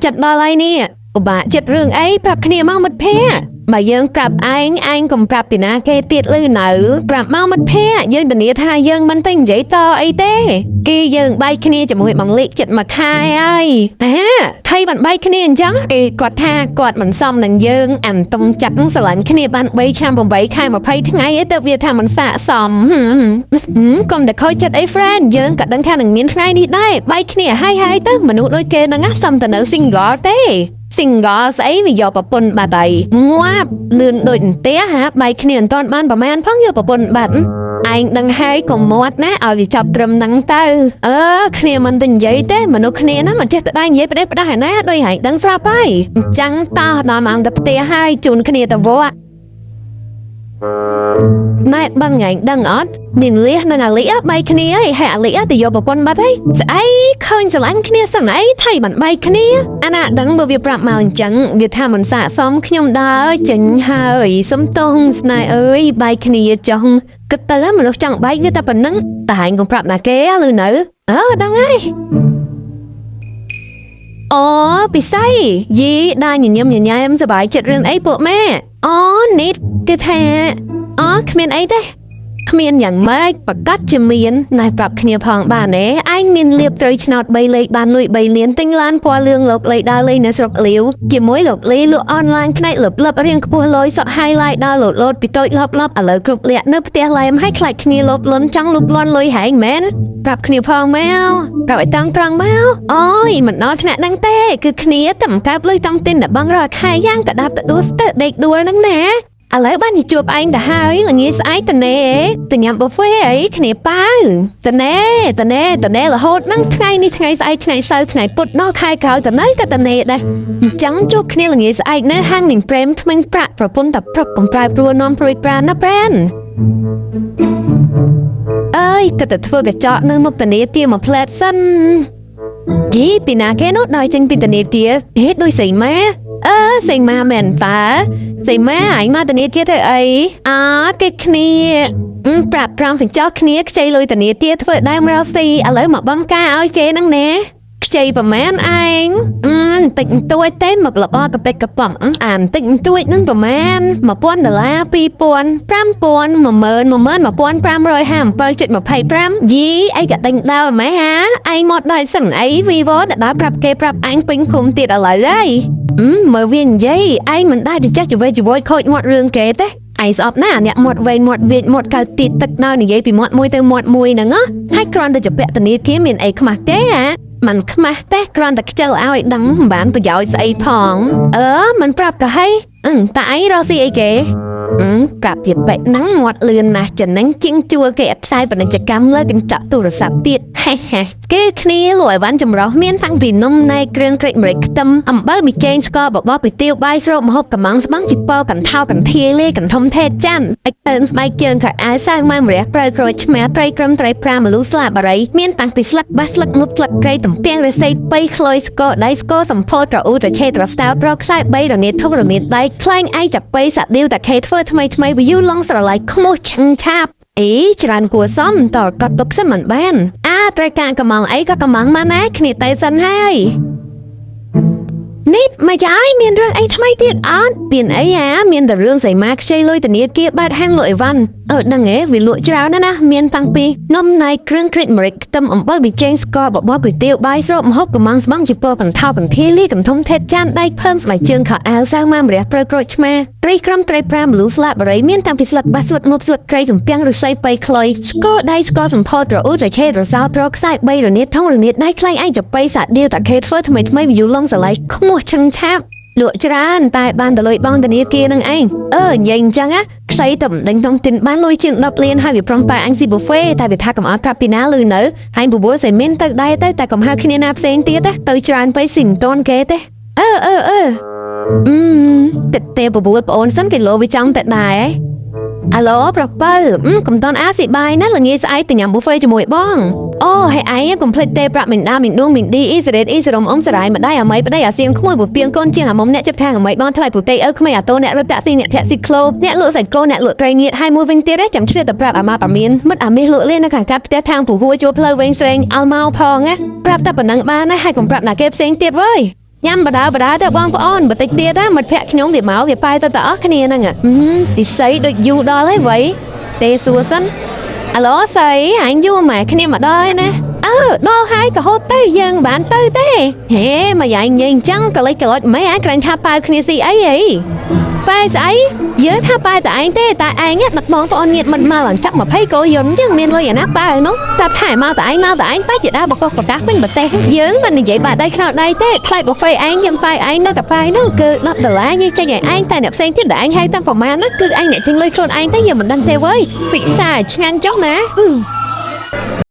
ចិត្តដល់ហើយនេះពិបាកចិត្តរឿងអីប្រាប់គ្នាមកមិត្តភ័ក្តិបើយើងប្រាប់ឯងឯងកុំប្រាប់ពីណាគេទៀតឬនៅប្រាប់មកមិត្តភ័ក្តិយើងធានាថាយើងមិនទៅនិយាយតអីទេគេយើងបែកគ្នាជាមួយបងលិចិត្តមួយខែហើយអាថៃបានបែកគ្នាអញ្ចឹងគេគាត់ថាគាត់មិនសមនឹងយើងអានតុងចាត់នឹងស្រឡាញ់គ្នាបាន3ឆ្នាំ8ខែ20ថ្ងៃឯងទៅវាថាមិនស័ក្តិសមហឹមកុំតែខូចចិត្តអី friend យើងក៏ដឹងថានឹងមានថ្ងៃនេះដែរបែកគ្នាហើយហើយទៅមនុស្សដូចគេហ្នឹងណាសមតែនៅ single ទេ single ស្អីវាយកប្រពន្ធបាត់ហើយងាប់លឿនដូចអន្ទះហាបែកគ្នាមិនតាន់បានប្រមាណផងយកប្រពន្ធបាត់ឯងដឹងហើយកុំមាត់ណាឲ្យវាចាប់ត្រឹមហ្នឹងទៅអឺគ្នាមិនទៅនិយាយទេមនុស្សគ្នាណាមិនចេះតែដៃនិយាយផ្ដេសផ្ដាស់ឯណាដូចហែងដឹងស្រាប់ហើយអញ្ចឹងតោះដល់ម៉ោងទៅផ្ទះហើយជូនគ្នាទៅវត្តណែបងថ្ងៃដឹងអត់នាងលះនិងអាលីបែកគ្នាហើយហើយអាលីទៅយកប្រពន្ធបាត់ហើយស្អីឃើញស្រឡាញ់គ្នាសឹងអីថៃមិនបែកគ្នាអាណាដឹងបើវាប្រាប់មកអញ្ចឹងវាថាមិនស័ក្តិសមខ្ញុំដើរចេញហើយសុំទោសស្នេហ៍អើយបែកគ្នាចុះគិតទៅមនុស្សចង់បែកវាតែប៉ុណ្ណឹងតែហែងកុំប្រាប់ណាគេឬនៅអើដឹងហើយអូពិសីយីដើរញញឹមញញែមសប្បាយចិត្តរឿងអីពួកម៉ែអូនេះគឺថាអូគ្មានអីទេគ្មានយ៉ាងម៉េចប្រកាសជាមានណែប្រាប់គ្នាផងបានទេឯងមានលៀបត្រូវឆ្នោត3លេខបានលុយ3លានទិញឡានពណ៌លឿងលោកលេខដើរលេងនៅស្រុកលាវជាមួយលោកលីលក់អនឡាញផ្នែកលឹបលឹបរៀងខ្ពស់លយសក់ highlight ដល់លោតលោតពីតូចលប់លប់ឥឡូវគ្រប់លាក់នៅផ្ទះឡែមឲ្យខ្លាចគ្នាលោបលន់ចង់លុបលន់លុយហែងមែនប្រាប់គ្នាផងមកប្រាប់ឲ្យតង់ត្រង់មកអូយមិនដល់ថ្នាក់ហ្នឹងទេគឺគ្នាតែបង្កើបលុយតង់ទិនតែបងរាល់ខែយ៉ាងតដាប់តដួលស្ទើដេកដួលហ្នឹងណាឥឡូវបានជាជួបឯងទៅហើយល្ងាចស្អែកតនេទៅញ៉ាំប៊ូហ្វេអីគ្នាប៉ាវតនេតនេតនេរហូតហ្នឹងថ្ងៃនេះថ្ងៃស្អែកថ្ងៃសៅរ៍ថ្ងៃពុធដល់ខែក្រោយតនៅក៏តនេដែរអញ្ចឹងជួបគ្នាល្ងាចស្អែកនៅហាងនឹងព្រែមថ្មិញប្រាក់ប្រពន្ធតប្រុកកំប្រែព្រួលនាំព្រួយប្រានណាប្រានអើយក៏ទៅធ្វើកញ្ចក់នៅមុខធនាគារមួយផ្លែតសិនយីពីណាគេនោះដល់ចេញពីធនាគារហេដូចសីម៉ាអឺសីម៉ាមែនតើសីម៉ាឯងមកធនាគារធ្វើអីអើគេគ្នាអឺប្រាប់ប្រាំកញ្ចក់គ្នាខ្ចីលុយធនាគារធ្វើដើមរកស៊ីឥឡូវមកបំការឲ្យគេហ្នឹងណាខ្ចីប្រមាណឯងអឺបន្តិចបន្តួចទេមកលបកប៉ិកកប៉ុងអានតិចបន្តួចនឹងប្រមាណ1000ដុល្លារ2000 5000 10000 11557.25យីអីក៏ដេញដោលម៉េះហាឯងមកដល់សិនអីវីវទៅដល់ប្រាប់គេប្រាប់អញពេញភូមិទៀតឥឡូវហើយអឺមើលវានិយាយឯងមិនដែរទៅចេះចវេចវយខូចមាត់រឿងគេទេឯងស្អប់ណាស់អ្នកមាត់វែងមាត់វៀចមាត់កើតទៀតទឹកដល់និយាយពីមាត់មួយទៅមាត់មួយហ្នឹងណាហើយគ្រាន់តែជពាក់ធនាគារមានអីខ្មាស់ទេហ៎มันខ្មាស់ទេគ្រាន់តែខ្ជិលឲ្យដឹងមិនបានប្រយោជន៍ស្អីផងអឺមិនប្រាប់ក៏ហីអឺតាឯងរកស៊ីអីគេអឺប្រាប់ពីបែកហ្នឹងមាត់លឿនណាស់ចំណេញជាងជួលគេអផ្សាយពាណិជ្ជកម្មលើកញ្ចក់ទូរស័ព្ទទៀតហេហេគេគ្នាលក់អីវ៉ាន់ចម្រោះមានតាំងពីនំណែគ្រឿងក្រិចម្រេចខ្ទឹមអំបិលមីចេងស្ករបបរពីទាវបាយស្រូបម្ហូបកំងស្បង់ជីពកន្ធោកន្ធាយលាយកន្ធំថេតច័ន្ទអិចពើស្បែកជើងខោអាវសាវម៉ៅម្រះព្រៅក្រូចឆ្មាត្រីក្រឹមត្រីប្រាម្លូស្លាបារីមានតាំងពីស្លឹកបាសស្លឹកងប់ស្លឹកត្រីទំពាំងឫស្សីប៉ីខ្លុយស្ករដៃស្ករសម្ផស្សត្រអ៊ូត្រឆេត្រស្តាវប្រខ្សែ3រនាតធុករនាតដៃខ្លែងឯចាប៉ីសាឌីវតាខេធ្វើថ្មីថ្មីវីយូឡងស្រឡៃខ្មោះឆឹងឆាបអីច្រើនគួរសមតកត់ទុកសិនមិនបានអាត្រូវការកំងអីក៏កំងមកណាគ្នាទៅសិនហើយនេះមកយាយមានរឿងអីថ្មីទៀតអត់មានអីអាមានតែរឿងសីមាខ្ចីលុយធនាគារបាត់ហាងលក់អីវ៉ាន់អឺដឹងឯងវាលក់ច្រើនណាស់ណាមានតាំងពីនំណៃគ្រឿងក្រិចម្រេចខ្ទឹមអំបិលប៊ីចេងស្ករបបរគុយទាវបាយស្រូបម្ហូបកំងស្បង់ជីពកន្ធោកន្ធាលីកន្ធំថេតចានដៃផើងស្បែកជើងខោអាវសាវម៉ាម្រះព្រៅក្រូចឆ្មាត្រីក្រំត្រីប្រាម្លូស្លាបារីមានតាំងពីស្លឹកបាសស្លឹកងប់ស្លឹកត្រីទំពាំងឫស្សីប៉ីខ្លុយស្ករដៃស្ករសម្ផស្សត្រអ៊ូត្រឆេត្រសោត្រខ្សែ3រនាតថងរនាតដៃខ្លែងឯងចប៉ីសាឌីវតាខេធ្វើថ្មីថ្មីវីយូឡងសឡៃខ្មោះឆឹងឆាបលក់ច្រើនតែបានតលុយបងធនាគារនឹងឯងអឺនិយាយអញ្ចឹងណាខ្សែទៅដេញតុងទិនបានលុយជាង10លានហើយវាប្រុងប៉ែអញស៊ីប៊ូហ្វេតែវាថាកុំអត់ប្រាប់ពីណាលឺនៅហើយបបួលសៃមានទៅដែរទៅតែកុំហៅគ្នាណាផ្សេងទៀតទេទៅច្រើនពេកស៊ីមិនតន់គេទេអឺអឺអឺអឺទឹកទេបបួលប្អូនសិនគេលោវាចង់តែដែរអាឡូប្រុសបើកុំតន់អាស៊ីបាយណាល្ងាចស្អែកទៅញ៉ាំប៊ូហ្វេជាមួយបងអូហើយឯងកុំភ្លេចទេប្រាប់មីងដាមីងដួងមីងឌីអ៊ីសេរ៉េតអ៊ីសេរ៉ុមអ៊ំសរ៉ៃម្ដាយអាមីប្តីអាសៀងក្មួយពពៀងកូនជាងអាមុំអ្នកជិបខាងអាមីបងថ្លៃពូតេឪក្មេងអាតូអ្នករត់តាក់ស៊ីអ្នកធាក់ស៊ីក្លូអ្នកលក់សាច់គោអ្នកលក់ត្រីងៀតហើយមួយវិញទៀតចាំឆ្លៀតទៅប្រាប់អាម៉ាប៉ាមានមិត្តអាមីសលក់លៀននៅខាងកាត់ផ្ទះខាងពូហួរជួផ្លូវវែងស្រេងអល់មកផងណាប្រាប់តែប៉ុណ្ណឹងបានណាហើយកុំប្រាប់ណាគេផ្សេងទៀតវើយ ញ៉ាំបដាបដាទៅបងប្អូនបន្តិចទៀតណាមិត្តភក្តិខ្ញុំវាមកវាប៉ែទៅតអស់គ្នាហ្នឹងហឹមទីសីដូចយូរដល់ហើយវៃទេសួរសិនអាឡូសីអញយូរម៉ែគ្នាមកដល់ហើយណាអើដល់ហើយក៏ហូតទៅយើងមិនបានទៅទេហេមកយ៉ាងញ៉ៃអញ្ចឹងក៏លេចក្លោចម៉ែអាក្រែងថាប៉ាវគ្នាស៊ីអីអីប៉ែស្អីយើងថាប៉ែតែឯងទេតែឯងដឹកបងប្អូនញាតមិនមកឡើងចាប់20កោយន្តយើងមានលុយអាណាប៉ានោះតែថែមកតែឯងមកតែឯងប៉ែជាដើរបកកប្រកាសពេញប្រទេសយើងមិននិយាយបាក់ដៃខ្នោដៃទេថ្លៃប៊ូហ្វេឯងយើងប៉ែឯងនៅតែប៉ែនោះគឺ10ដុល្លារយើងចេញឲ្យឯងតែអ្នកផ្សេងទៀតដែលឯងហៅតាំងប្រមាណណាគឺឯងអ្នកចេញលុយខ្លួនឯងទេយើងមិនដឹងទេវើយពិសាឆ្ងាញ់ចុះណាអឺ